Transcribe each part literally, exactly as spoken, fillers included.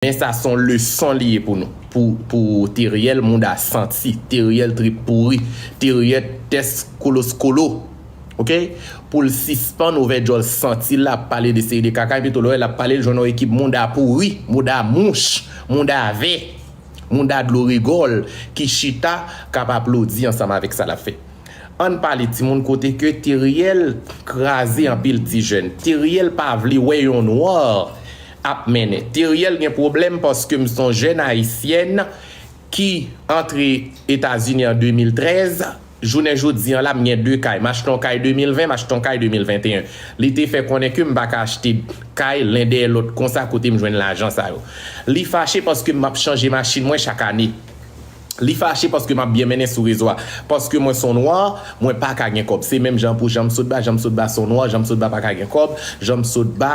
Men sa se yon leson li ye pou nou. Pou, pou Teriel mouda santi, Teriel trip pouri, Teriel tèt koloskolo. Oke? Pou l sispann ouvè djòl santi l, l ap pale de seri de kaka, epi tou lè w wè l ap pale, l jwenn yon ekip mouda pouri, mouda mouch, mouda vè, mouda dlo rigòl ki chita k ap aplodi ansanm avèk sa l ap fè. Ann pale timoun kote ke Teriel kraze anpil ti jèn. Teriel pa vle wè yon nwa ap mennen. Teriel gen pwoblèm paske m se yon jèn ayisyèn ki antre Etazini an de mil trèz. Jounen jodi an la, m gen de kay. M achte yon kay de mil ven, m achte yon kay de mil venteyen. Li te fè konnen ke m pa ka achte kay len dèyè lòt konsa kote m jwenn lajan sa yo. Li fache paske m ap chanje machin mwen chak ane. Li fache paske m ap byen mennen sou rezo a. Paske mwen se yon nwa, mwen pa ka gen kòb. Se menm jan pou Janm Sotba, Janm Sotba se yon nwa, Janm Sotba pa ka gen kòb, Janm Sotba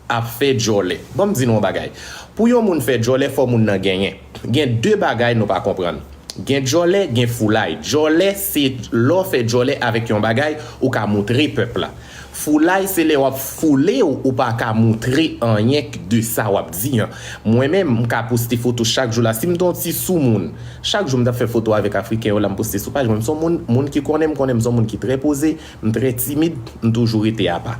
ap fè djòlè. Ban m di nou yon bagay. Pou yon moun fè djòlè, fò moun nan genyen. Gen de bagay nou pa konprann. Gen djòlè, gen foulay. Djòlè, se lè w fè djòlè avèk yon bagay, ou ka moutre pèp la. Foulay, se lè w ap foule w, ou pa ka moutre anyen k de sa w ap di an. Mwen menm, m ka poste foto chak jou la. Si m te yon ti soumoun, chak jou m t ap fè foto avèk Afriken yo la, m poste sou paj mwen. M se yon moun, moun ki konnen m, konnen m se yon moun ki trè poze, m trè timid, m toujou rete apa.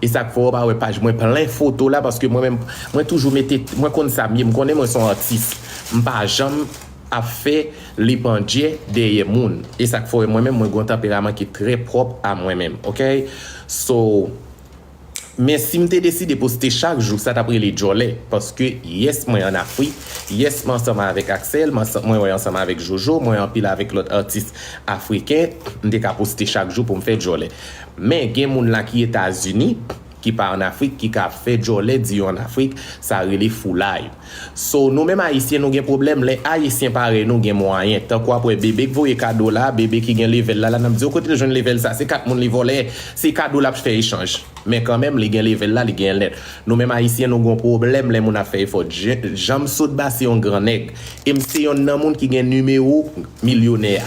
E sa k fè w pa wè paj mwen plen foto la, paske mwen menm, mwen toujou mete, mwen konn sa m ye, m konnen mwen se yon atis. M pa janm ap fè lepandjè dèyè moun. E sa k fè w wè mwen menm, mwen gen yon tanperaman ki trè pwòp a mwen menm, oke? So, men si m te deside poste chak jou, sa t ap rele djòlè, paske yes, mwen ann Afrik, yes, mwen ansanm avèk Axel, mwen ansanm, mwen wè ansanm avèk Jojo, mwen anpil avèk lòt atis afriken, m te ka poste chak jou pou m fè djòlè. Men gen moun la ki Etazini, ki pa ann Afrik, ki ka fè djòlè di yo ann Afrik, sa rele foulay. So, nou menm Ayisyen, nou gen pwoblèm lè Ayisyen parèy nou gen mwayen. Tankou ap wè Bebe k voye kado la, Bebe ki gen level la, la n ap di, "O, kote l jwenn level sa? Se kat moun li vòlè, se kado l ap fè echanj." Men kanmenm, li gen level la, li gen lèt. Nou menm Ayisyen, nou gen yon pwoblèm lè moun ap fè efò. Jan-, Janm Sotba se yon gran nèg. E m se yonn nan moun ki gen nimewo milyonè a.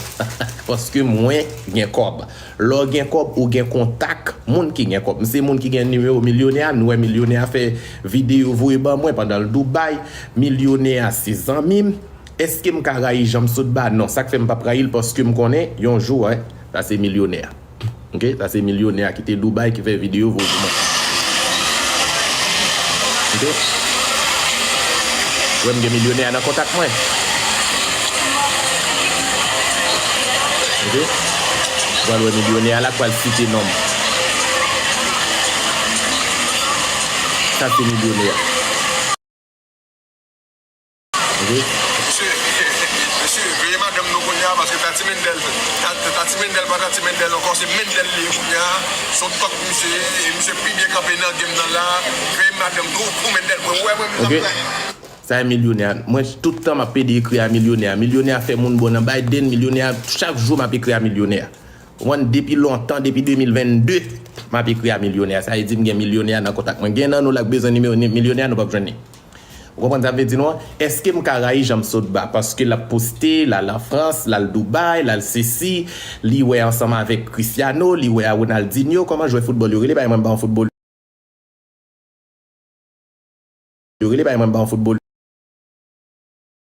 Paske mwen gen kòb. Lè w gen kòb, ou gen kontak moun ki gen kòb. M se moun ki gen nimewo milyonè a, nou wè milyonè a fè videyo voye ban mwen pandan l Dubai. Milyonè a se zanmi m. Èske m ka rayi Janm Sotba? Non, sa k fè m p ap rayi l, paske m konnen yon jou, wè, sa se milyonè a. Oke? Sa se milyonè a ki te Dubai ki fè videyo voye pou mwen. Oke? Wè m gen milyonè a nan kontak mwen. Oke? Pral wè milyonè a la k pral site non m. Sa se milyonè a. Oke? Mesye, mesye, veye madanm nou kounye a, paske Tati Mendel, Ta-, Tati Mendel pa Tati Mendel ankò, se Mendel li ye kounye a. Se yon tòk misye ye, e misye pi byen kanpe nan game nan la. Veye madanm nou pou Mendel, mwen wè mwen menm. Oke. Sa e milyonè a. Mwen, tout tan m ap pede ekri a milyonè a. Milyonè a fè moun bon nan Biden, milyonè a, chak jou m ap ekri a milyonè a. Ou konprann, depi lontan, depi de mil vennde, m ap ekri a milyonè a. Sa vle di m gen milyonè a nan kontak mwen. Gen nan nou la k bezwen nimewo ni-, milyonè a, nou p ap jwenn li. Ou konprann sa m vle di nou an? Èske m ka rayi Janm Sotba? Paske l ap poste, l al an Frans, l al Dubai, l al sesi, li wè ansanm avèk Cristiano, li wè a Ronaldinho, kòman jwè foutbòl yo rele? Bay mwen m ba yon foutbòl. Yo rele bay mwen m ba yon foutbòl.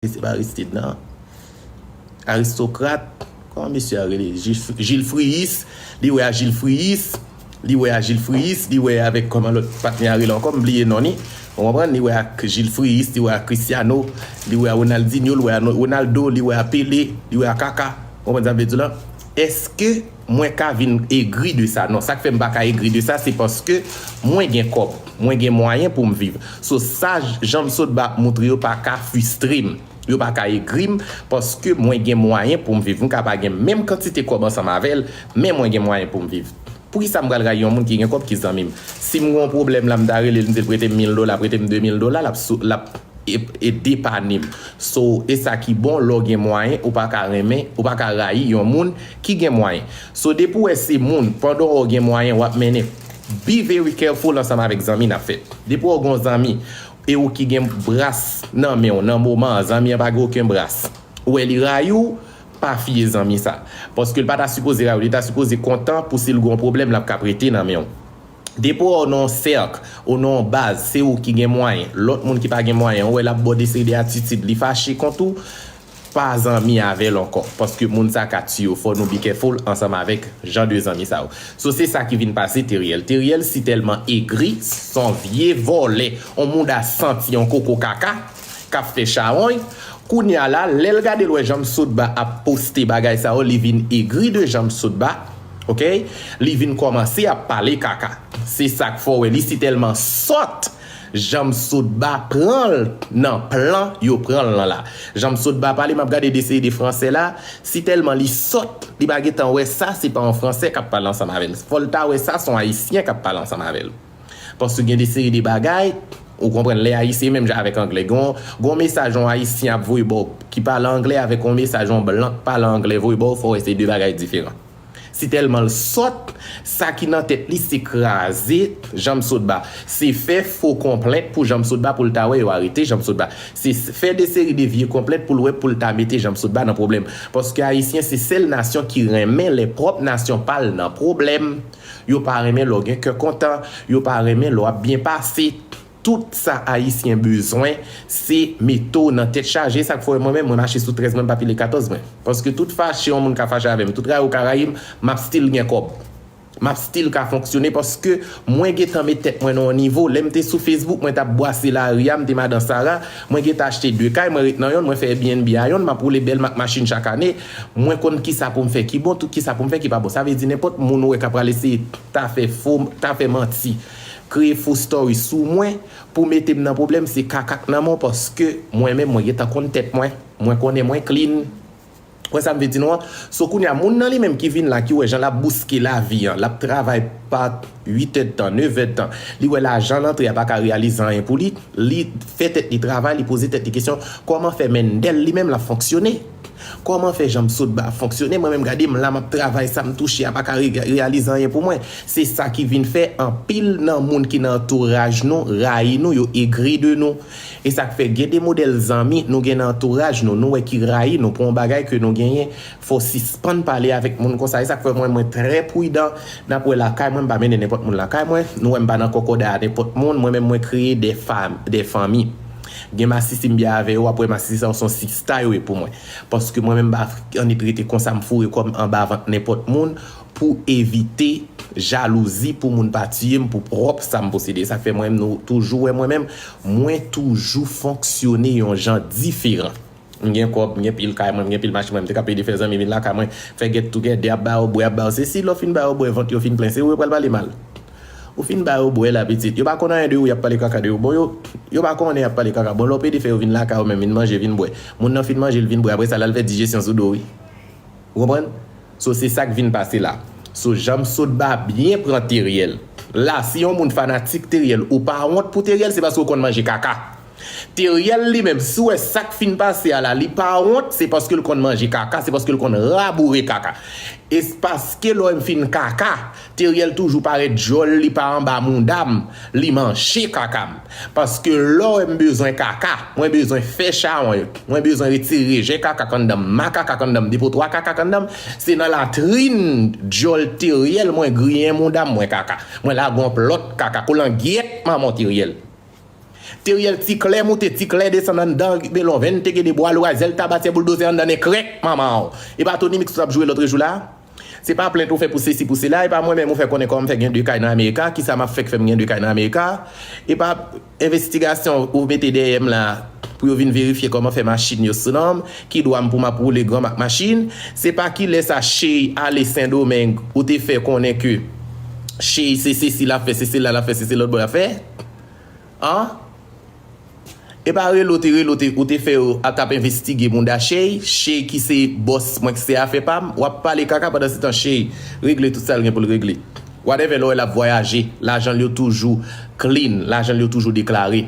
Se pa Aristide, non. Aristokrat. Kòman mesye a rele? Jil, Jil Friyis. Li wè a Jil Friyis. Li wè a Jil Friyis. Li wè avèk kòman lòt patnè a rele ankò? M bliye non li. Ou konprann? Li wè ak Jil Friyis. Li wè a Cristiano. Li wè a Ronaldinho. Li wè a No-, Ronaldo. Li wè a Pele. Li wè a Kaka. Ou konprann sa m vle di w la? Èske mwen ka vin egri de sa? Non, sa k fè m pa ka egri de sa, se paske mwen gen kòb, mwen gen mwayen pou m viv. So, sa Janm Sotba ap moutre yo pa ka fristre m, yo pa ka egri m, paske mwen gen mwayen pou m viv. M ka pa gen menm kantite kòb ansanm avè l, men mwen gen mwayen pou m viv. Poukisa m pral rayi yon moun ki gen kòb ki zanmi m? Si m gen yon pwoblèm la, m ta rele l, m di l prete m mil dola, prete m de mil dola, l ap sou-, l ap e, e depann m. So, e sa ki bon, lè w gen mwayen, ou pa ka renmen, ou pa ka rayi yon moun ki gen mwayen. So, depi w wè se moun, pandan w gen mwayen, w ap mennen. Be very careful ansanm avèk zanmi n ap fè. Depi w gen yon zanmi, e ou ki gen bras nan men w, nan moman an, zanmi an pa gen okenn bras. Ou wè li rayi w, pa fiye zanmi sa. Paske l pa ta sipoze rayi w, li ta sipoze kontan pou si l gen yon pwoblèm, l ap ka prete nan men w. Depi w nan yon sèk, ou nan yon baz, se ou ki gen mwayen. Lòt moun ki pa gen mwayen, ou wè l ap ba w de seri de atitid, li fache kont ou, pa zanmi avè l ankò. Paske moun sa ka tiye w. Fò nou be careful ansanm avèk jan de zanmi sa yo. So, se sa ki vin pase Teriel. Teriel si tèlman egri, s on vye vòlè, on mouda santi, on koko kaka, k ap fè chawony. Kounye a la, lè l gade l wè Janm Sotba ap poste bagay sa yo, li vin egri de Janm Sotba. Oke? Li vin kòmanse ap pale kaka. Se sa k fè w wè li si tèlman sòt, Janm Sotba pran l nan plan yo pran l lan la. Janm Sotba pale, m ap gade de seri de fransè la, si tèlman li sòt, li pa gentan wè sa, se pa yon fransè k ap pale ansanm avè l. Fò l ta wè sa, se yon ayisyen k ap pale ansanm avè l. Paske gen de seri de bagay, ou konprann, lè ayisyen menm jan avèk anglè. Gon, gon mesaj yon ayisyen ap voye ba w ki pale anglè avèk yon mesaj yon blan k pale anglè voye ba w, fò w wè se de bagay diferan. Si tèlman l sòt, sa ki nan tèt li se kraze Janm Sotba. Se fè fo konplent pou Janm Sotba pou l ta wè yo arete Janm Sotba. Se fè de seri de vye konplent pou l wè pou l ta mete Janm Sotba nan pwoblèm. Paske ayisyen se sèl nasyon ki renmen lè pwòp nasyon pa l nan pwoblèm. Yo pa renmen lè w gen kè kontan, yo pa renmen lè w ap byen pase. Tout sa ayisyen bezwen, se mete w nan tèt chaje. Sa k fè w wè mwen menm, mwen mache sou trèz mwen, m pa pile katòz mwen. Paske tout fache yon moun ka fache avè m, tout rayi w ka rayi m, m ap still gen kòb. M ap still ka fonksyone paske mwen gentan met tèt mwen nan yon nivo. Lè m te sou Facebook, mwen t ap bwase lari a, m te madan Sara, mwen gentan achte de kay, mwen ret nan yonn, mwen fè Airbnb a yonn, m ap woule bèl mak machin chak ane. Mwen konn kisa pou m fè ki bon, tout kisa pou m fè ki pa bon. Sa vle di nenpòt moun ou wè k ap pral eseye ta fè fo, ta fè manti, kreye fo story sou mwen pou mete m nan pwoblèm, se kaka k nan men w paske mwen menm mwen gentan konn tèt mwen. Mwen konnen mwen clean. Wè sa m vle di nou an? So kounye a, moun nan li menm ki vin la, ki wè jan l ap bouske lavi an, l ap travay pa uit èdtan, nèf èdtan, li wè lajan l antre a pa ka reyalize anyen pou li, li fè tèt li travay, li poze tèt li kesyon, kòman fè Mendel li menm l ap fonksyone? Kòman fè Janm Sotba ap fonksyone? Mwen menm gade m la, m ap travay, sa m touche a pa ka re-, reyalize anyen pou mwen. Se sa ki vin fè anpil nan moun ki nan antouraj nou rayi nou, yo egri de nou. E sa k fè gen de modèl zanmi nou gen nan antouraj nou, nou wè ki rayi nou pou yon bagay ke nou genyen, fò w sispann pale avèk moun konsa. E sa k fè mwen, mwen trè pridan. N ap wè lakay mwen, m pa mennen nenpòt moun lakay mwen. Nou wè m pa nan kòkòday a nenpòt moun. Mwen menm, mwen kreye de fam-, de fanmi. Gen masisi m byen avè yo, w ap wè masisi sa yo se yon sista yo ye pou mwen. Paske mwen menm, m pa annik rete konsa, m foure kò m anba vant nenpòt moun pou evite jalouzi, pou moun pa tiye m pou pwòp sa m posede. Sa k fè mwen menm, nou toujou wè mwen menm, mwen toujou fonksyone yon jan diferan. M gen kòb, m gen pil kay mwen, m gen pil machin mwen, m te ka pede fè zanmi vin lakay mwen, fè get together, ap ba yo bwè, ap ba yo sesi, lè w fin ba yo bwè, vant yo fin plen, se ou yo pral pale mal. Ou fin ba yo bwè la pitit, yo pa konn anyen de ou, y ap pale kaka de ou. Bon, yo, yo pa konnen y ap pale kaka. Bon, lè w pede fè yo vin lakay ou menm, vin manje, vin bwè. Moun nan fin manje, l vin bwè, apre sa, l al fè dijesyon sou do w, wi. Ou konprann? So, se sa k vin pase la. So, Janm Sotba byen pran Teriel. La, si yon moun fanatik Teriel, ou pa wont pou Teriel, se paske w konn manje kaka. Teriel li menm, si w wè sa k fin pase a la, li pa wont, se paske l konn manje kaka, se paske l konn raboure kaka. E s-, paske lè w wè m fin kaka, Teriel toujou parèt djòl li pa anba mouda m, li manje kaka m. Paske lè w wè m bezwen kaka, mwen bezwen fè chawony, mwen bezwen retire rejè kaka k anndan m, ma kaka k anndan m, depo twa kaka k anndan m, se nan latrin djòl Teriel mwen griyen mouda m, mwen kaka. Mwen lage yon plòt kaka, kolangyèt manman w Teriel. Teriel ti klè moute, ti klè desann anndan, melon vèn, teke de bwa, lwazèl, tabatyè, bouldozè anndan nen krèk manman w. E pa Tony Mix ou t ap joure lòt jou la? Se pa plent ou fè pou sesi, pou sela, e pa mwen menm ou fè konnen kòman m fè gen de kay nan Amerika, kisa m ap fè k fè m gen de kay nan Amerika, e pa envestigasyon ou mete dèyè m la pou yo vin verifye kòman fè machin yo sou non m, ki dwa m pou m ap woule granm ak machin, se pa kilès a Chey ale Sendomeng ou te fè konnen ke Chey se sesi l ap fè, se sela l ap fè, se se lòt bò l ap fè? An? E pa rele w te rele w te, ou te fè yo a t ap envestige mouda Chey, Chey ki se bòs mwen, ki se afè pa m, w ap pale kaka pandan se tan Chey regle tout sa l gen pou l regle. Whatever, lè w wè l ap vwayaje, lajan l yo toujou clean, lajan l yo toujou deklare.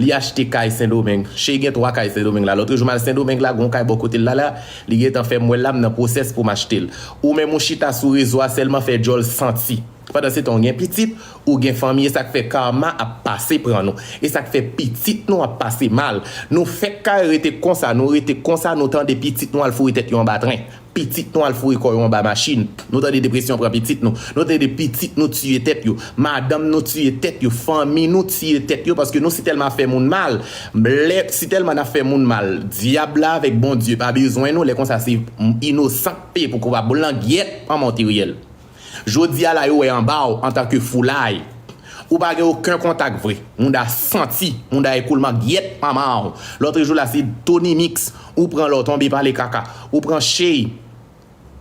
Li achte kay Sendomeng. Chey gen twa kay Sendomeng la. Lòtrejou m al Sendomeng la, gen yon kay bò kote l la la, li gentan fè m wè l la, m nan pwosès pou m achte l. Ou menm ou chita sou rezo a sèlman fè djòl santi. Pandan se tan, ou gen pitit, ou gen fanmi, e sa k fè karma ap pase pran nou. E sa k fè pitit nou ap pase mal. Nou fèk kare rete konsa, nou rete konsa, nou tande pitit nou al foure tèt yo anba tren. Pitit nou al foure kò yo anba machin. Nou tande depresyon pran pitit nou. Nou tande pitit nou tiye tèt yo. Madanm nou tiye tèt yo. Fanmi nou tiye tèt yo paske nou sitèlman ap fè moun mal. Lè sitèlman n ap fè moun mal, dyab la avèk Bondye pa bezwen nou. Lè konsa se inosan k peye pou koupab. Boul nan gyèt manman w, Teriel. Jodi a la, yo wè anba w antanke foulay. Ou pa gen okenn kontak vre. Moun da santi, moun da ekoulman gyèt manman w. Lòtrejou la, se Tony Mix. Ou pran lè w tonbe pale kaka. Ou pran Shey.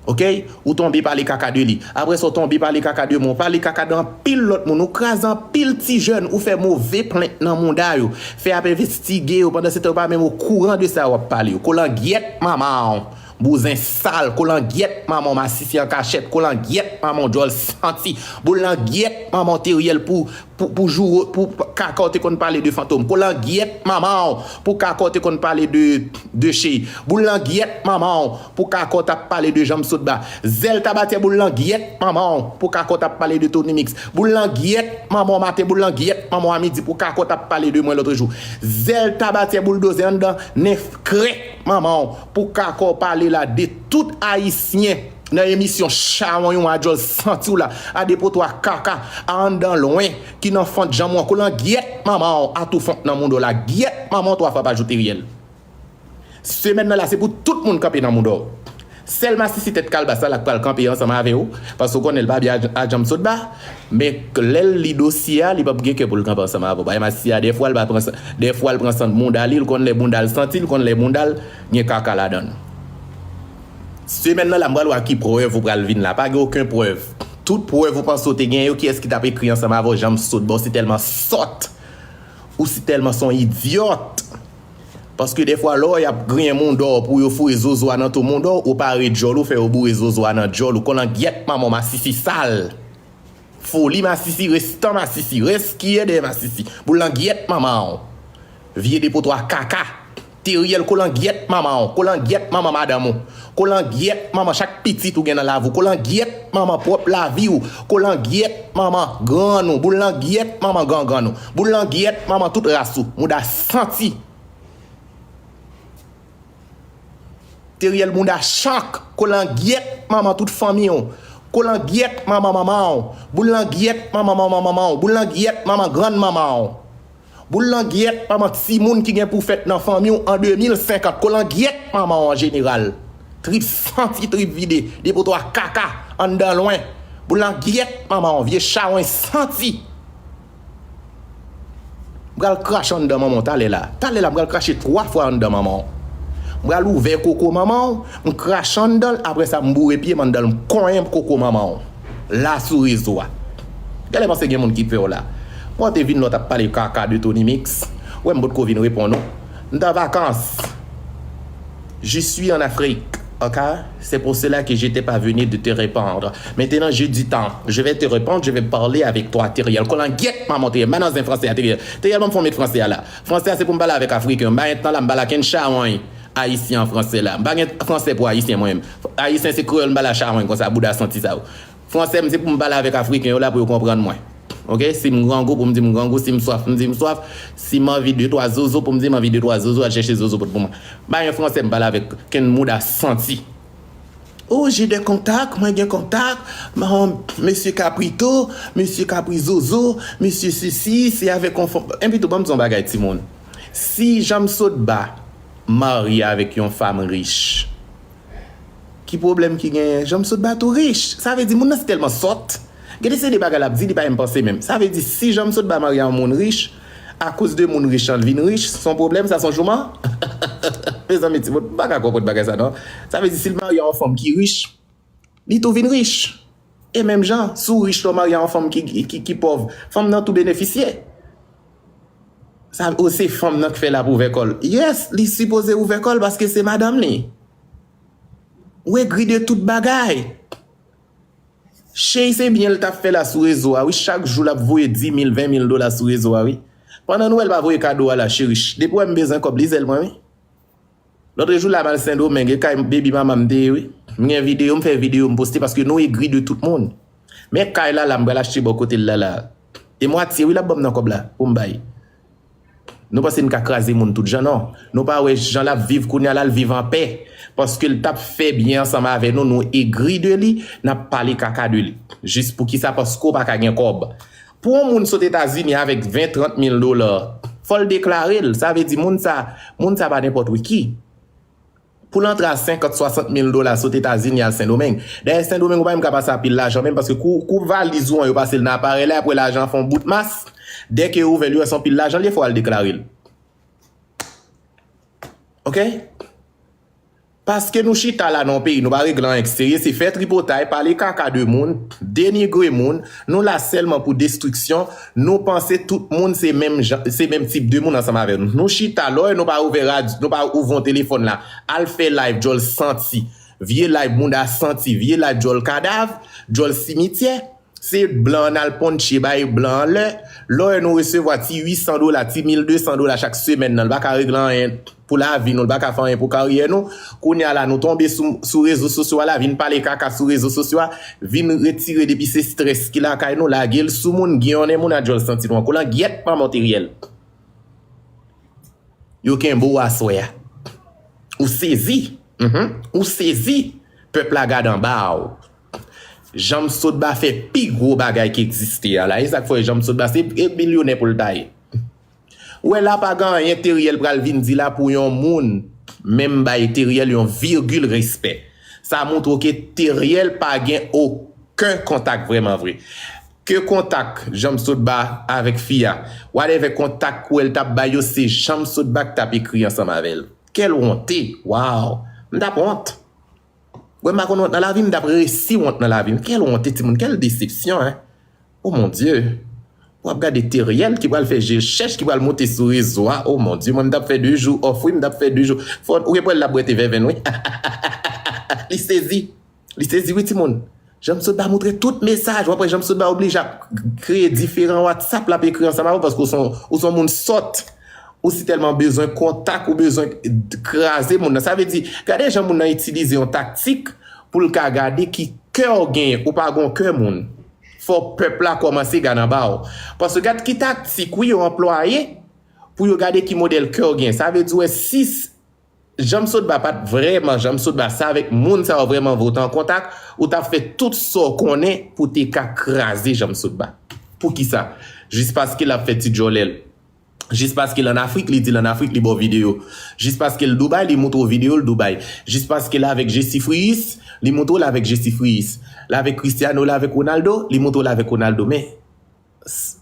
Oke? Ou tonbe pale kaka de li. Apre sa, w tonbe pale kaka de mwen. Ou pale kaka de anpil lòt moun. Ou kraze anpil ti jèn. Ou fè move plent nan mouda yo. Fè ap envestige yo. Pandan se tan, yo pa menm okouran de sa w ap pale yo. Kolangyèt manman w. Bouzen sal, kolangyèt manman w, masisi an kachèt, kolangyèt manman w, djòl santi, boul langyèt manman w, Teriel pou, pou, pou jouro, pou kaka w te konn pale de Fantom, kolangyèt manman w, pou kaka w te konn pale de, de Shey, boul langyèt manman w, pou kaka w t ap pale de Janm Sotba, zèl tabatyè, boul langyèt manman w, pou kaka w t ap pale de Tony Mix, boul langyèt manman w maten, boul langyèt manman w a midi, pou kaka w t ap pale de mwen lòtrejou, zèl tabatyè, bouldozè anndan nen krèk manman w, pou kaka w pale la de tout Ayisyen nan emisyon chawony ou a djòl santi w la, a depotwa kaka, a anndan lwen, ki nan fant janm ou an, kolangyèt manman w, a tou fant nan mouda w la, gyèt manman w twa fwa pa jou, Teriel. Semèn nan la, se pou tout moun kanpe nan mouda w. Sèl masisi tèt kalbas la, la k pral kanpe ansanm avè w, paske w konnen l pa byen a, a Janm Sotba, men lè l li dosye a, li p ap gen kè pou l kanpe ansanm avè w. Paske masisi a, dèfwa, l pa pran san, dèfwa, l pran sant bounda li, l konn lè bounda l santi, l konn lè bounda l gen kaka ladan l. Semèn nan la, m pral wè ak ki prèv ou pral vin la. Pa gen okenn prèv. Tout prèv ou panse w te gen yo, kiyès ki t ap ekri ansanm avè w, Janm Sotba, ou sitèlman sòt. Ou sitèlman s on idyòt. Paske dèfwa, lè y ap griyen mounda w pou yo foure zozo a nan tou mounda w, ou pare djòl ou, fè yo boure zozo a nan djòl ou. Kolangyèt manman w, masisi sal. Foli masisi, restan masisi, rès ki ye dèyè masisi. Boul langyèt manman w. Vye depotwa kaka. Teriel, kolangyèt manman w. Kolangyèt manman madanm ou. Kolangyèt manman chak pitit ou gen nan lavi w. Kolangyèt manman pwòp lavi w. Kolangyèt manman grann ou. Boul langyèt manman grangrann ou. Boul langyèt manman tout ras ou. Mouda santi. Teriel mouda chank, kolangyèt manman tout fanmi w. Kolangyèt manman manman w. Boul langyèt manman manman manman w. Boul langyèt manman grann manman w. Boul langyèt manman timoun ki gen pou fèt nan fanmi w an de mil senkant. Kolangyèt manman w an jeneral. Trip santi, trip vide. Depotwa kaka anndan lwen. Boul langyèt manman w, vye chawony santi. M pral krache anndan manman w talè la. Talè la, m pral krache twa fwa anndan manman w. M pral ouvè koko manman w, m krache anndan l, apre sa, m boure pye m anndan l, m konyen koko manman w. La sou rezo a. Genlè panse gen moun ki pè w la. Mwen te vin la w t ap pale kaka de Tony Mix. Wè m potko vin reponn ou. M t an vakans. Je suis en Afrique, ok? C'est pour cela que je t'ai pas venu de te répondre. Maintenant, j'ai du temps. Je vais te répondre, je vais parler avec toi, Teriel. Kolangyèt manman w, Teriel. M pa nan zen fransè a, Teriel. Teriel, ban m fè yon met fransè a la. Fransè a se pou m pale avèk Afriken. M pa gen tan la, m pale ak yon chawony ayisyen an fransè la. M pa gen fransè pou ayisyen mwen menm. Ayisyen se kreyòl, m pale a chawony konsa, bouda santi sa yo. Fransè m se pou m pale avèk Afriken yo la pou yo konprann mwen. Oke? Si m grangou, pou m di m grangou. Si m swaf, m di m swaf. Si m anvi de twa zozo, pou m di m anvi de twa zozo, al chèche zozo pot pou mwen. M pa gen fransè m pale avèk kenn mouda santi. Oh, j'ai des contacts, mwen gen kontak, mesye Caprito, mesye Capri Zozo, mesye sesi, se avèk yon fanm. Enpi tou, ban m di yon bagay, timoun. Si Janm Sotba marye avèk yon fanm rich, ki pwoblèm ki genyen? Janm Sotba tou rich. Sa vle di moun nan se tèlman sòt. Gade se de bagay l ap di, li pa menm panse menm. Sa vle di si Janm Sotba marye a yon moun rich, akoz de moun rich lan l vin rich, se yon pwoblèm, sa se yon jouman? Mezanmi, timoun, m pa ka konprann bagay sa non. Sa vle di si l marye a yon fanm ki rich, li tou vin rich. E menm jan, si w rich lè w marye a yon fanm ki, ki, ki pòv, fanm nan tou benefisye. Sa, o, se fanm nan k fè l ap ouvè kò l. Yes, li sipoze ouvè kò l paske se madanm li. Ou egri de tout bagay. Cheri, se byen l t ap fè la sou rezo a, wi. Chak jou l ap voye dis mil, ven mil dola sou rezo a, wi. Pandan Nwèl pa voye kado a la, cheri. Depi w wè m bezwen kòb, li sèl mwen, wi. Lòtrejou la, m al Sendomeng, e kay baby mama m te ye, wi. M gen videyo, m fè videyo, m poste paske nou egri de tout moun. Men kay la la, m pral achte bò kote l la la. E mwatye wi l ap ban m nan kòb la pou m bay. Nou panse n ka kraze moun tout jan, non. Nou pa wè jan l ap viv kounye a la, l viv anpè. Paske l t ap fè byen ansanm avè nou, nou egri de li, n ap pale kaka de li. Jis poukisa? Paske w pa ka gen kòb. Pou yon moun sot Etazini avèk ven, trant mil dola, fò l deklare l. Sa vle di moun sa, moun sa pa nenpòt wi ki. Pou l antre a senkant, swasant mil dola sot Etazini al Sendomeng. Dayè Sendomeng ou pa menm ka pase a pil lajan menm paske kou, kou valiz ou an yo pase l nan aparèy la, y ap wè lajan an fè yon bout mas. Dèke yo ouvè l, yo wè se yon pil lajan l ye, fò w al deklare l. Oke? Paske nou chita la nan yon peyi, nou pa regle anyen ki serye, se fè tripotay, pale kaka de moun, denigre moun, nou la sèlman pou destriksyon, nou panse tout moun se menm jan, se menm tip de moun ansanm avè nou. Nou chita, lè w wè nou pa ouvè radyo, nou pa ouvè yon telefòn la, al fè live djòl santi, vye live mouda santi, vye live djòl kadav, djòl simityè. Se blan an n al ponche bay blan an lè, lè w wè nou resevwa ti uit san dola, ti mil de san dola chak semèn nan, l pa ka regle anyen pou lavi nou, l pa ka fè anyen pou karyè nou. Kounye a la, nou tonbe sou, sou rezo sosyo a la, vin pale kaka sou rezo sosyo a, vin retire depi se estrès ki lakay nou, lage l sou moun, giyonnen moun a djòl santi nou an. Kolangyèt manman w Teriel. Yo kenbe w aswè a. Ou sezi. Mhm. Ou sezi. Pèp la gad anba w. Janmsotba fè pi gwo bagay ki egziste a la. E sa k fè Janmsotba se e milyonè pou l ta ye. Ou wè la pa gen anyen Teriel pral vin di la pou yon moun menm bay Teriel yon vigil respè. Sa montre w ke Teriel pa gen okenn kontak vrèman vre. Ke kontak Janmsotba avèk fi a, whatever kontak ou wè l t ap bay yo, se Janmsotba k t ap ekri ansanm avè l. Quelle honte! Wow! M t ap wont. Wè m pa konn wont nan lavi m, m t ap resi wont nan lavi m. Quelle honte, timoun, quelle déception, hein! Oh mon Dieu! W ap gade Teriel ki pral fè je chèch, ki pral monte sou rezo a. Oh mon Dieu, mwen m t ap fè de jou off wi, m t ap fè de jou. Fò, ou gen pou wè l ap bwè te vèvenn wi. Li sezi. Li sezi wi timoun. Janmsotba montre tout mesaj. W ap wè Janmsotba oblije ap kreye diferan WhatsApp l ap ekri ansanm avè w paske ou se yon, ou se yon moun sòt. Ou si tèlman bezwen kontak, ou bezwen kraze moun nan. Sa vle di, gade jan moun nan itilize yon taktik pou l ka gade ki kè w genyen. Ou pa gen yon kè moun. Fò pèp la kòmanse gad anba w. Paske gad ki taktik wi yo anplwaye pou yo gade ki modèl kè w genyen. Sa vle di w wè si Janmsotba pa t vrèman Janmsotba, sa avèk moun sa yo vrèman vre w te an kontak, ou t ap fè tout sa w konnen pou w te ka kraze Janmsotba. Poukisa? Jis paske l ap fè ti djòlè l. Jis paske l ann Afrik, li di l ann Afrik, li ba w videyo. Jis paske l Dubai, li montre w videyo l Dubai. Jis paske l avèk Jesi Friis, li montre w l avèk Jesi Friis. L avèk Cristiano, l avèk Ronaldo, li montre w l avèk Ronaldo. Men, s-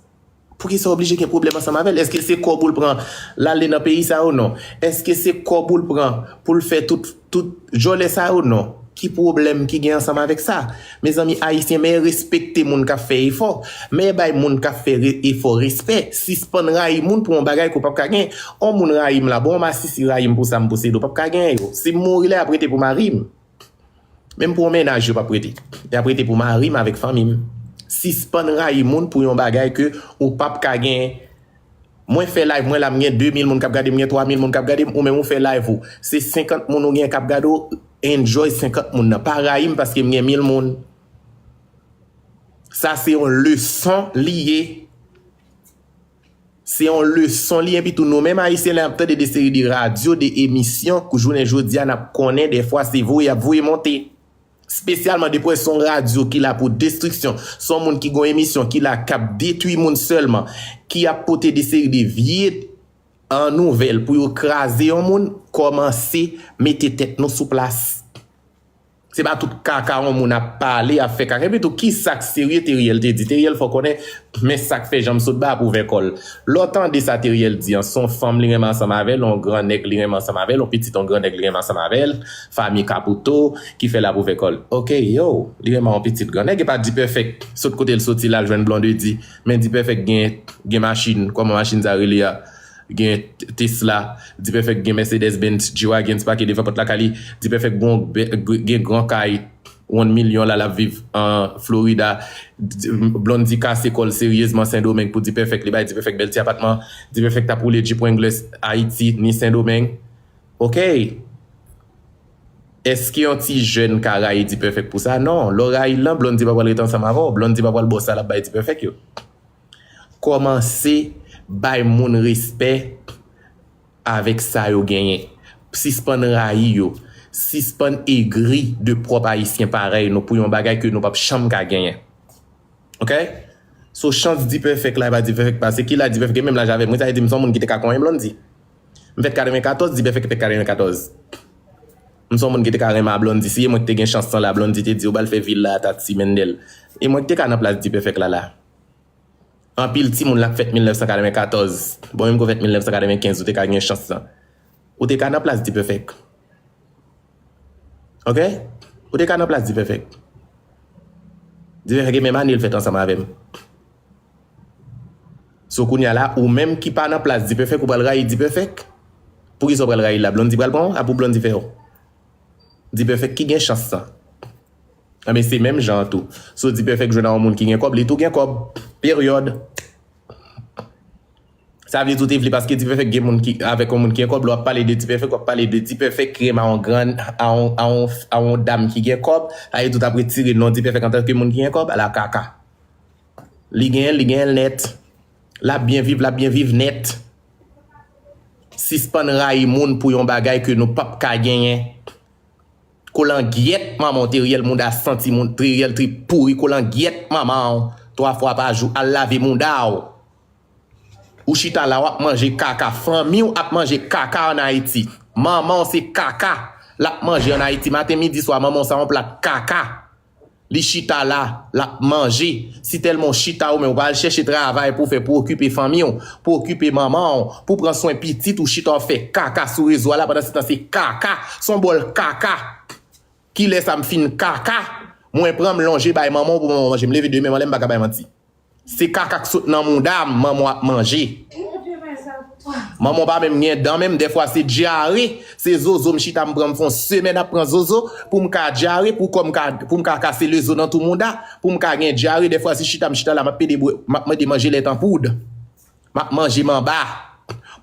Poukisa w oblije gen pwoblèm ansanm avè l? Èske se kòb ou l pran l ale nan peyi sa yo? Non. Èske se kòb ou l pran pou l fè tout, tout djòlè sa yo? Non. Ki pwoblèm ki gen ansanm avèk sa? Mezanmi, Ayisyen, men respekte moun k ap fè efò. Men bay moun k ap fè re- efò respè. Sispann rayi moun pou yon bagay ke w p ap ka genyen. On moun rayi m la, bon, on masisi rayi m pou sa m posede, w p ap ka genyen yo. Si m mouri la, y ap rete pou mari m. Menm pou yon mennaj yo p ap rete. Y ap rete pou mari m avèk fanmi m. Sispann rayi moun pou yon bagay ke ou p ap ka genyen. Mwen fè live mwen la, m gen de mil moun k ap gade m, m gen twa mil moun k ap gade m, ou menm ou fè live ou. Se senkant moun ou gen k ap gade w, enjoy senkant moun nan. Pa rayi m paske m gen mil moun. Sa se yon leson li ye. Se yon leson li, epi tou nou menm Ayisyen lè n ap tande de seri de radyo, de emisyon, kou jounen jodi a n ap konnen dèfwa se voye y ap voye monte. Espesyalman depi w wè se yon radyo ki la pou destriksyon, se yon moun ki gen yon emisyon ki la k ap detwi moun sèlman, ki ap pote de seri de vye an nouvèl pou yo kraze yon moun, kòmanse mete tèt nou sou plas. Se pa tout kaka yon moun ap pale, ap fè kaka. Epi tou, ki sa k serye Teriel te di? Teriel fè w konnen, men sa k fè Janmsotba ap ouvè kò l. Lè w tande sa Teriel di an, se yon fanm li renmen ansanm avè l, yon gran nèg li renmen ansanm avè l, yon pitit yon gran nèg li renmen ansanm avè l, fanmi Caputo, ki fè l ap ouvè kò l. Oke, yo, li renmen yon pitit gran nèg, e pa D-Perfect sot kote l soti la, l jwenn Blondedy. Men D-Perfect gen, gen machin, kòman machin sa rele a? Gen Tesla, D-Perfect gen Mercedes Benz, G-Wagon pake devan pòt lakay li, D-Perfect gen, gen gran kay, yon milyon la l ap viv an Florida, Blondedy kase kò l seryezman Sendomeng pou D-Perfect, li bay D-Perfect bèl ti apatman, D-Perfect t ap woule Jeep Wrangler Ayiti ni Sendomeng. Oke. Èske yon ti jèn ka rayi D-Perfect pou sa? Non. Lè w rayi l lan, Blondy pa pral rete ansanm avè w. Blondy pa pral ba w sa l ap bay D-Perfect yo. Kòmanse bay moun respè avèk sa yo genyen. Sispann rayi yo. Sispann egri de pwòp Ayisyen parèy nou pou yon bagay ke nou p ap janm ka genyen. Ok? So, chans D-Perfect la, e pa D-Perfect pase. Ki la D-Perfect gen menm laj avè m? Wi, sa vle di m se yon moun ki te ka konyen Blondy. M fèt katrevenkatòz, D-Perfect fèt katrevenkatòz. M se yon moun ki te ka renmen a Blondy. Si e mwen ki te gen chans lan la, Blondy te di, "Ou pral fè vil la, Tati Mendel." E mwen ki te ka nan plas D-Perfect la la. Anpil timoun la k fèt mil nèf san katrevenkatòz. Bon, menm ke w fèt mil nèf san katrevenkenz, ou te ka gen chans lan. Ou te ka nan plas D-Perfect. Ok? Ou te ka nan plas D-Perfect. D-Perfect e menm ane l fèt ansanm avè m. So kounye a la, ou menm ki pa nan plas D-Perfect, ou pral rayi D-Perfect? Poukisa w pral rayi l la? Blondy pral pran w? A pou Blondy fè w? D-Perfect ki gen chans lan. Anben, se menm jan an tou. So D-Perfect jwenn a yon moun ki gen kòb, li tou gen kòb. Peryòd. Sa vle di ou te vle paske D-Perfect gen moun ki, avèk yon moun ki gen kòb, lè w ap pale de D-Perfect, w ap pale de D-Perfect ki renmen a yon grann, a yon, a yon, a yon dam ki gen kòb, sa vle di ou t ap retire non D-Perfect antanke moun ki gen kòb, ala kaka. Li genyen l, li genyen l nèt. L ap byen viv, l ap byen viv nèt. Sispann rayi moun pou yon bagay ke nou p ap ka genyen. Kolangyèt manman w, Teriel mouda santi, moun, Teriel trip pouri, kolangyèt manman w, twa fwa pa jou, al lave mouda w. Ou chita la, w ap manje kaka, fanmi w ap manje kaka ann Ayiti. Manman w se kaka l ap manje ann Ayiti. Maten, midi, swa, manman w sa yon plat kaka. Li chita la, l ap manje. Si tèlman w chita ou menm, ou pa al chèche travay pou w fè, pou w okipe fanmi w, pou w okipe manman w, pou w pran swen pitit ou, chita w ap fè kaka sou rezo a la, pandan se tan se kaka, se yon bòl kaka. Kilè sa m fin kaka, mwen pran m lonje bay manman w pou manman w manje. M leve demen anlè m pa ka bay manti. Se kaka k sot nan mouda m, manman w ap manje. Manman w pa menm gen dan menm, dèfwa se dyare, se zozo m chita m pran m fè yon semèn ap pran zozo, pou m ka dyare, pou kò m ka, pou m ka kase lezo nan tou mouda, pou m ka gen dyare, dèfwa se chita m chita la, m ap pede bwè, m ap mande manje lèt an poud. M ap manje manba.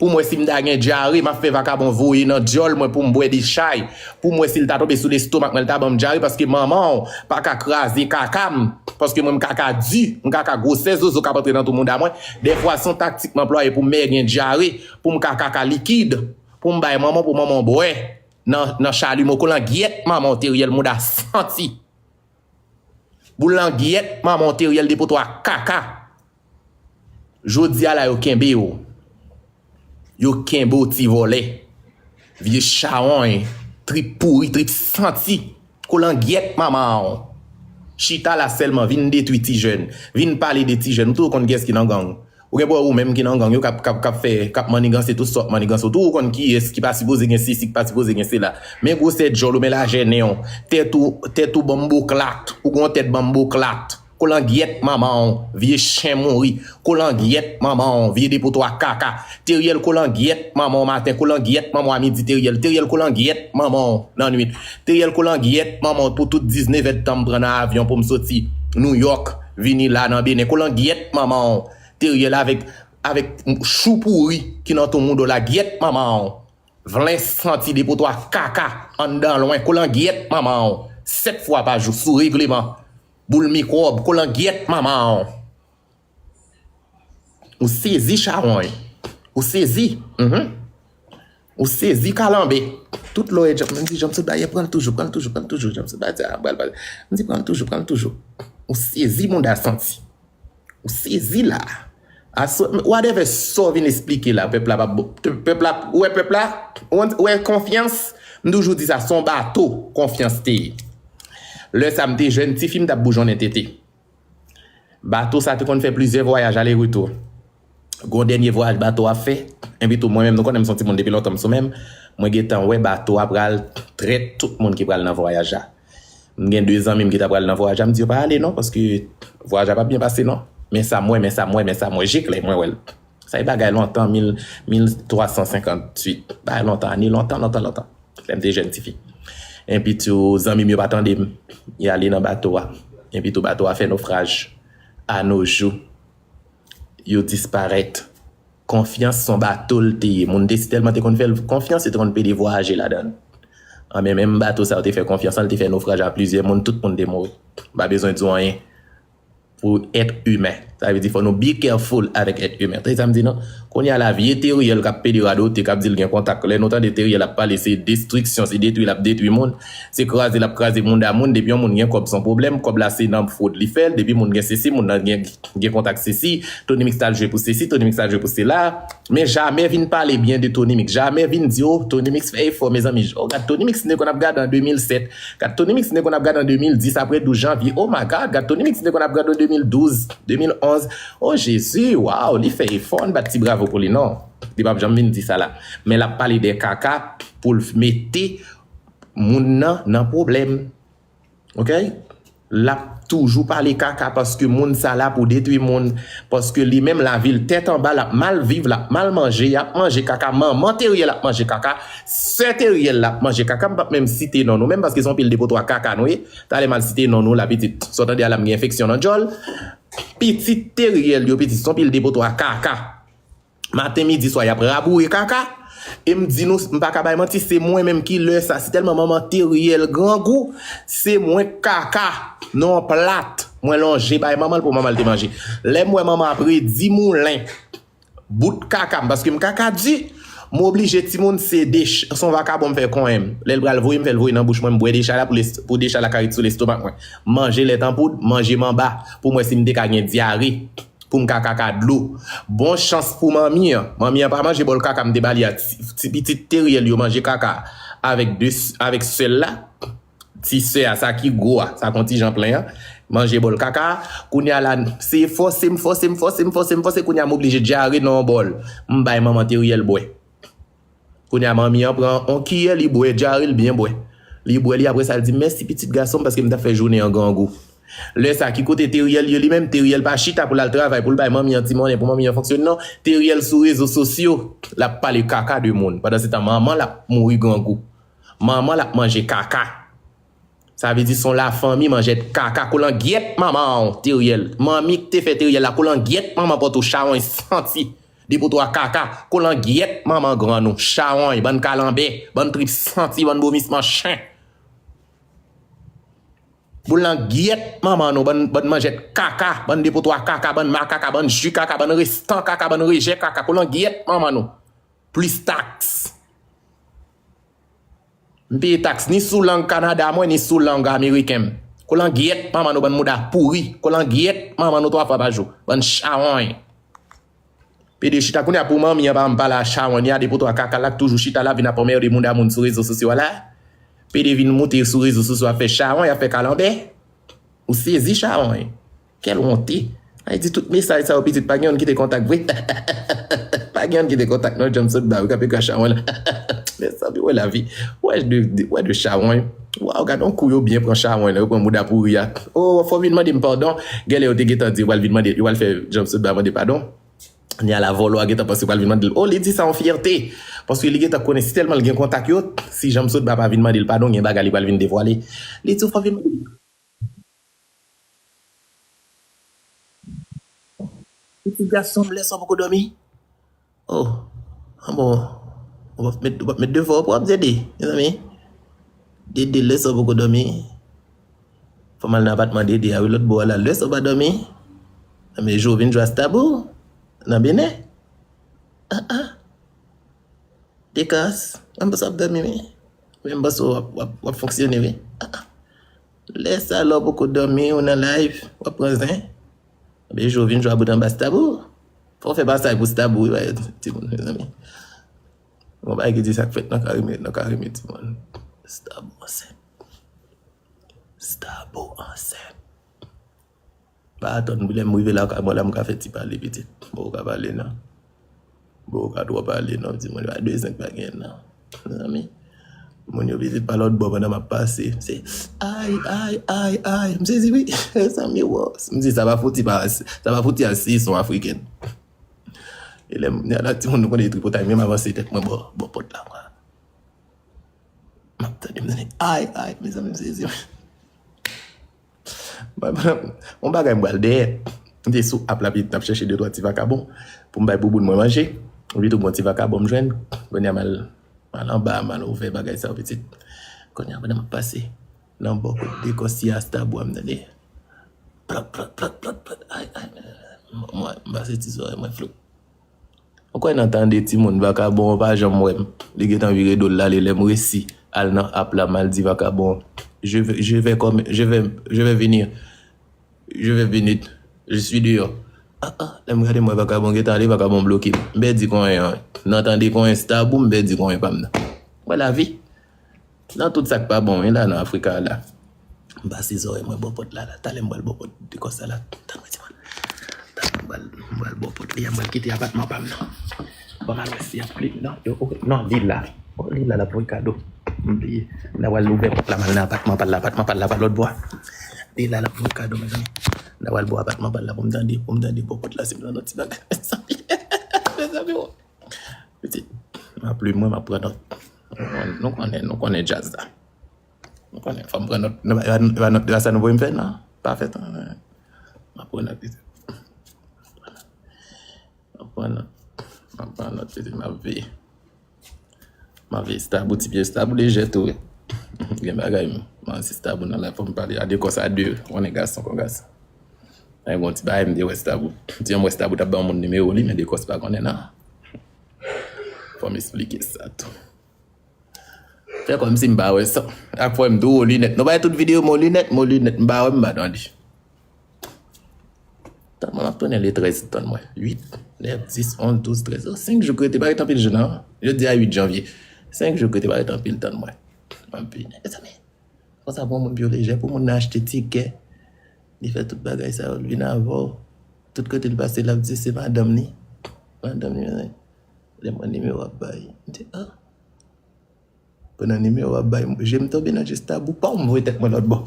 Pou m wè si m ta gen dyare, m ap fè vakabon voye nan dyòl mwen pou m bwè de chay. Pou m wè si l ta tonbe sou lestomak mwen, l ta ban m dyare, paske manman w pa ka kraze kaka m. Paske mwen, m kaka di, m kaka gwosè zozo k ap antre nan tou mouda mwen. Dèfwa, se yon taktik m anplwaye pou m mè gen dyare, pou m ka kaka likid, pou m bay manman, pou manman w bwè nan, nan chalimo. Kolangyèt manman w, Teriel mouda santi. Boulangyèt manman w, Teriel depotwa kaka. Jodi a la yo kenbe w. Yo kenbe w ti vòlè. Vye chawony, trip pouri, trip santi. Kolangyèt manman w. Chita la sèlman, vin detwi ti jèn. Vin pale de ti jèn. Ou tou konn kiyès ki nan gang. Ou gen pou wè ou menm ki nan gang yo k ap, k ap, k ap fè, k ap manniganse tout sa w ap manniganse. Ou tou ou konn kiyès ki pa sipoze gen sesi, ki pa sipoze gen sela. Men gwosè djòl ou, men lajè nen w. Tèt ou, tèt ou banmboklat. Ou gen yon tèt banmboklat. Kolangyèt manman w, vye chen mouri. Kolangyèt manman w, vye depotwa kaka. Teriel kolangyèt manman w maten, kolangyèt manman w a midi, Teriel. Teriel kolangyèt manman w nan nwit. Teriel kolangyèt manman w pou tout diznèf èdtan m pran nan avyon pou m soti Nouyòk, vini la nan Benen. Kolangyèt manman w, Teriel avèk, avèk chou pouri ki nan tou mouda w la, gyèt manman w. Vlen santi depotwa kaka anndan lwen, kolangyèt manman w. Sèt fwa pa jou, sou regleman. Boul mikwòb, kolangyèt manman w. Ou sezi chawony. Ou sezi. Mhm. Ou sezi kalanbè. Tout lè w wè Djanm, m di Djanm sot ba yè, pran l toujou, pran l toujou, pran l toujou. Djanm sot ba di, a, pral, pral. M di pran l toujou, pran l toujou. Ou sezi mouda santi. Ou sezi la. Aswè, whatever sa w vin esplike la, pèp la p ap bon. Pèp la, ou wè pèp la, ou wè konfyans, m toujou di sa, se yon bato, konfyans te ye. Lè sa m te jèn tifi, m t ap boujonnen tete. Bato sa te konn fè plizyè vwayaj ale retou. Gon dènye vwayaj bato a fè, enpi tou mwen menm, nou konnen m se yon timoun depi lontan m sou men m, mwen gentan wè bato a pral trèt tout moun ki pral nan vwayaj la. M gen de zanmi m ki ta pral nan vwayaj la, m di yo pa ale non, paske vwayaj la p ap byen pase non. Men sa m wè, men sa m wè, men sa m wè, je klè mwen wè l. Sa e bagay lontan, mil, mil twa san senkanntuit. Bagay lontan, ane lontan, lontan, lontan. Lè m te jèn tifi. Enpi tou, zanmi m yo pa tande m. Y ale nan bato a. Enpi tou, bato a fè nofraj. A no jou, yo disparèt. Konfyans se yon bato l te ye. Moun te si tèlman te konn fè l konfyans, yo te konn pede vwayaje ladan l. Anben, menm bato sa yo te fè konfyans lan, li te fè nofraj a plizyè moun, tout moun te mouri. M pa bezwen di w anyen pou èt imen. Sa vle di fò nou be careful avèk èt imen. Tande sa m di nou? Kounye a la, vye Teriel k ap pede radote, k ap di l gen kontak. Lè nou tande Teriel ap pale, se destriksyon, se detwi l ap detwi moun, se kraze l ap kraze mouda moun. Depi yon moun gen kòb, se yon pwoblèm. Kòb la, se nan fwod li fè l. Depi moun gen sesi, moun nan gen, gen kontak sesi. Tony Mix t al jwe pou sesi, Tony Mix t al jwe pou sela. Men jamè vin pale byen de Tony Mix. Jamè vin di, oh, Tony Mix fè efò, mezanmi. Oh, gad Tony Mix, nou te konn ap gade an de mil sèt. Gad Tony Mix, nou te konn ap gade an de mil dis, apre douz janvye. Oh my God, gad Tony Mix, nou te konn ap gade an de mil douz, de mil onz. Oh, Jezi, waw, li fè efò, ann bat ti bravo pou li, non. Li p ap janm vin di sa la. Men l ap pale de kaka pou l mete moun nan, nan pwoblèm. Ok? L ap toujou pale kaka paske moun sa la pou detwi moun. Paske li menm lavi l tèt anba, l ap mal viv, l ap mal manje, y ap manje kaka, manman Teriel ap manje kaka, sè Teriel ap manje kaka, m p ap menm site non nou menm paske se yon pil depotwa kaka nou ye. Talè m al site non nou la pitit. Sa w tande a la m gen enfeksyon nan djòl. Pitit Teriel yo pitit se yon pil depotwa kaka. Maten, midi, swa, y ap raboure kaka. E m di nou, m pa ka bay manti, se mwen menm ki lè sa. Si tèlman manman Teriel grangou, se mwen k kaka nan yon plat. Mwen lonje bay manman l pou manman l te manje. Lè m wè manman ap redi moulen bout kaka m, paske m kaka di, m oblije timoun sede, se yon vakabon m fè konyen m. Lè l pral voye m, fè l voye nan bouch mwen, m bwè decha la pou, pou decha la ka ret sou lestomak mwen. M manje lèt an poud, manje manba, pou m wè si m te ka gen dyare. Pou m ka kaka dlo. Bon chans pou manmi an. Manmi an pa manje bòl kaka m te ba li a. Ti, ti pitit Teriel yo manje kaka avèk de, avèk sè l la. Ti sè a, sa ki gwo a, sa k on ti jan plen an. Manje bòl kaka a. Kounye a la, se fòse m fòse m fòse m fòse m fòse m fòse. Kounye a m oblije dyare nan yon bòl. M bay manman Teriel bwè. Kounye a manmi an pran on kiyè, li bwè dyare, li byen bwè. Li bwè li, apre sa l di m mèsi pitit gason m paske m t ap fè jounen an grangou. Lè sa, ki kote Teriel ye li menm? Teriel pa chita pou l al travay, pou l bay manmi an ti monnen, pou manmi an fonksyone non. Teriel sou rezo sosyo, l ap pale kaka de moun. Pandansetan, manman l ap mouri grangou. Manman l ap manje kaka. Sa vle di se yon lafanmi manjèt kaka, kolangyèt manman w, Teriel. Manmi k te fè Teriel la, kolangyèt manman pòt ou, chawony santi. Depotwa kaka, kolangyèt manman grann ou, chawony, bann kalanbè, bann trip santi, bann vomisman chen. Kolangyèt manman nou, bann, bann manjèt kaka, bann depotwa kaka, bann makaka, bann ji kaka, bann restan kaka, bann rejè kaka, kolangyèt manman nou. Plis taks. M peye taks ni sou lang Kanada mwen, ni sou lang ameriken m. Kolangyèt manman nou bann mouda pouri. Kolangyèt manman nou twa fwa pa jou. Bann chawony. Pede chita kounye a pou manmi an pa janm pale a chawony a, depotwa kaka la k toujou chita la vin ap anmède mouda moun sou rezo sosyo a la. Pede vin moute sou rezo sosyo ap fè chawony, ap fè kalanbè. Ou sezi chawony. Kèl wonte. Ay di tout mesaj sa yo pitit pa gen youn ki te kontak vre. Pa gen youn ki te kontak non, John Sotba wi k ap ekri a chawony la. Mezanmi, wè lavi. Wè de, de, wè de chawony. Waw, gad on kou yo byen pran chawony la, yo pran mouda pouri a. Oh, fò w vin mande m padon. Genlè yo te gentan di yo pral vin mande, yo pral fè John Sotba mande padon. Ni a la vòlò a gentan panse pral vin mande l. Oh, li di sa yon fyète. Paske li gentan konnen si tèlman l gen kontak yo, si John Sotba pa vin mande l padon, gen bagay li pral vin devwale. Li di w fò vin mande l. Pitit gason m, lè sa w poko dòmi? Oh, ah bon. Ou p ap met, ou p ap met devan w pou w ap Dede, mezanmi. Dede, lè sa w poko dòmi? Fò m al nan apatman Dede a wi, lòt bò a la. Lè sa w pa dòmi? Anben jou w vin jwe a Stabou nan Benè? Ah, ah. Dekas, m panse w ap dòmi wi. Men m panse w ap, w ap, w ap fonksyone wi. Ah, ah. Lè sa lè w poko dòmi, ou nan live, w ap pran zen. Anben jou w vin jwe a bout anba Stabou. Fò w fè pasaj pou Stabou wi, bay timoun, mezanmi. Gon bagay ki di sa k fèt nan Karimi, nan Karimi, timoun. Stabou ansent. Stabou ansent. Pa atann pou lè m rive lakay mwen la, m ka fè ti pale pitit. Bon, ou ka pale non. Bon, ou ka twò pale non, timoun. Pa de zen k pa gen non. Mezanmi. Moun yo pitit pa lòt bò pandan m ap pase. Se ay, ay, ay, ay. M sezi wi. Mezanmi, wo. M di sa pa fouti pa, sa pa fouti al si son afriken. E lè m, lè la timoun nou konnen tripotay, menm avanse tèt mwen bò, bò pòt la, mwen. M ap tande, m tande, ay, ay, mezanmi, m sezi. Yon bagay m pral dèyè. M te sou app la, epi m t ap chèche de twa ti vakabon pou m bay bouboun mwen manje. Epi tou, bon ti vakabon m jwenn. Kounye a, m al, m al anba, m al ouvè bagay sa yo, pitit. Kounye a, pandan m ap pase nan bò kot dekòs ti a Stabou a, m tande plòt, plòt, plòt, plòt, plòt. Ay, ay, ay, ay. Mwen, mwen, m pase ti zòrèy mwen flou. Ou kwè nan tande timoun vakabon an pa janm wè m. Li gentan vire do l l ale lè m resi al nan app la, m al di vakabon an, je vais, je vais comme, je vais, je vais venir. Je vais venir. Je suis dehors. Ah, ah, lè m gade m wè vakabon gentan ale, vakabon bloke m. M pèdi konyen an. Nan tande konyen Stabou, m pèdi konyen pa m nan. Wè lavi. Nan tout sa k pa bon, wi, la nan Afrika la. M pase zòrèy mwen bò pòt la, la. Talè m pral bò pòt dekòs sa la. Tann mwen di mwen. Talè m pral, m pral bò pòt li a, m pral kite apatman pa m nan. Bon, m al wè si y ap pli. Non, yo, ok, non, li la. Oh, li la, l ap voye kado. M bliye. M ta pral ouvè pòt la, m al nan apatman pa l la, apatman pa l la pa lòt bò a. Li la, l ap voye kado, mezanmi. M ta pral bò apatman pa l la pou m tande, pou m tande bò pòt la, si m tande yon ti bagay. Mezanmi, mezanmi, oh. Pitit, m ap li mwen, m ap pran nòt. Nou konnen, nou konnen djaz la. Nou konnen, fò m pran nòt. Nou pa, e pa, e pa nòt, e pa sa nou voye m fè, non? Pa fè tan. M ap pran nòt, pitit. M ap pran nòt. M ap pran nòt, pitit, m ap veye. M ap veye Stabou, ti pye Stabou lejè tou, wi. Gen bagay, m, m si Stabou nan la, fò m pale a dekòs a de, konnen gason kon gason. Ay, bon, ti bagay, m te wè Stabou. Ti, m wè Stabou t ap ban moun nimewo li, men dekòs pa konnen, non. Fò m esplike sa tou. Fè kòmsi m pa wè sa. Ak fò m di w linèt. Nou bay tout videyo m linèt, m linèt. M pa wè, m pa tande. Tann mwen, m ap tounen le trèz, tann mwen. Uit, nèf, dis, onz, douz, trèz. Oh, senk jou k rete, pa ret anpil jou, non. Jodi a uit janvye. Senk jou k rete, pa ret anpil, tann mwen. M ap vini. Mezanmi, konsa pou moun pye lejè, pou moun nan achte tikè. Li fè tout bagay sa yo, l vin avè w. Tout kote l pase, l ap di se madanm li. Madanm li, mezanmi. Lè m wè nimewo ap bay. M di, ah. Pandan nimewo ap bay, je m tonbe nan je Stabou, pa m voye tèt mwen lòt bò.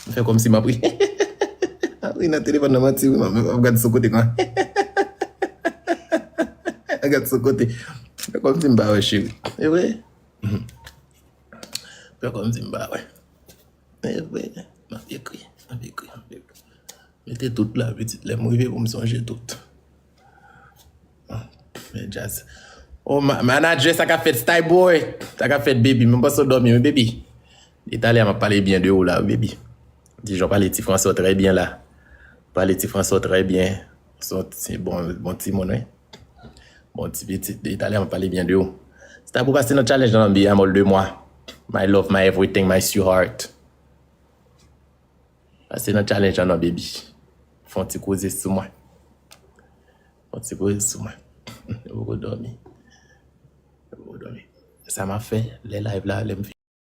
M fè kòmsi m ap ri. M ap ri nan telefòn nan, manti, wi, m ap, m ap gad sou kote kon. M ap gad sou kote. Fè kòmsi m pa wè, cheri. E vre? Mhm. Fè kòmsi m pa wè. E vre? M ap ekri, m ap ekri, m ap ekri. Mete tout la, pitit. Lè m rive pou m sonje tout. Ah, men djaz. Oh, ma-, manadjè, sa k ap fèt, Style Boy? Sa k ap fèt, baby? Mwen panse w dòmi, wi, baby. Detalè a, m ap pale byen de ou la, wi, baby. Dijon pale ti fransè w trè byen la. Pale ti fransè w trè byen. Se yon ti bon, bon timoun, wi. Bon ti pitit. Detalè a, m ap pale byen de ou. Style Boy, pase nan challenge nan, baby, I'm all de moi. My love, my everything, my sweetheart. Pase nan challenge lan non, baby. Fè yon ti koze sou mwen. Fè yon ti koze sou mwen. Yo poko dòmi. Yo poko dòmi. Sa m ap fè, lè live la, lè m